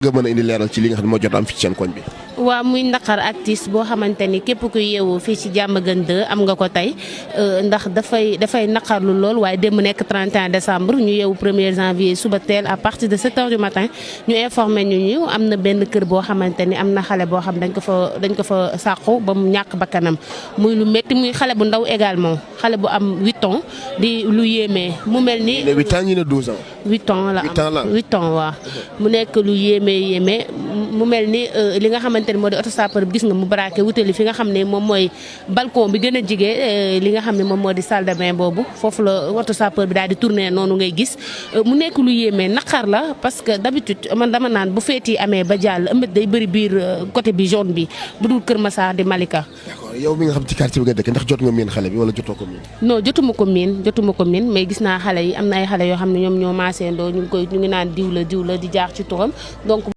nga mën a indi leeral ci li nga xam ne moo jot am fii ci seen koñ bi. waaw muy naqar ak tiis boo xamante ni képp ku yeewu fii ci Diamaguène 2 am nga ko tey ndax dafay naqarlu lool waaye démb nekk 31 décembre ñu yeewu 1er janvier suba teel à partir de 7 heures du matin ñu informé ñu am na benn kër boo xamante ni am na xale boo xam dañ ko fa sàqu ba mu ñàkk bakkanam muy lu métti muy xale bu ndaw également xale bu am 8 ans di lu yéeme mu mel ni. 8 ans ñu ne 12 ans. 8 ans la am 8 ans waaw mu nekk lu yéeme mu mel ni li nga xamante moo di auto sapeur bi gis nga mu braqué wutali fi nga xam ne moom mooy balcon bi gën a jige li nga xam ne moom moo di salle de bain boobu foofu la auto sapeur bi daal di tourné noonu ngay gis mu nekk lu yéeme naqar la parce que d'habitude man dama naan bu feeti amee ba jàll ëmbët day bëri biir côté bi jaune bi bu dul Kër Massar di Malika. d'accord yow mi nga xam ci quartier bi nga dëkk ndax jot nga miin xale bi wala jotoo ko miin. non jotuma ko miin mais gis naa xale yi am na ay xale yoo xam ne ñoom ñoo maaseendoo ñu ngi naan diw la di jaar ci turam donc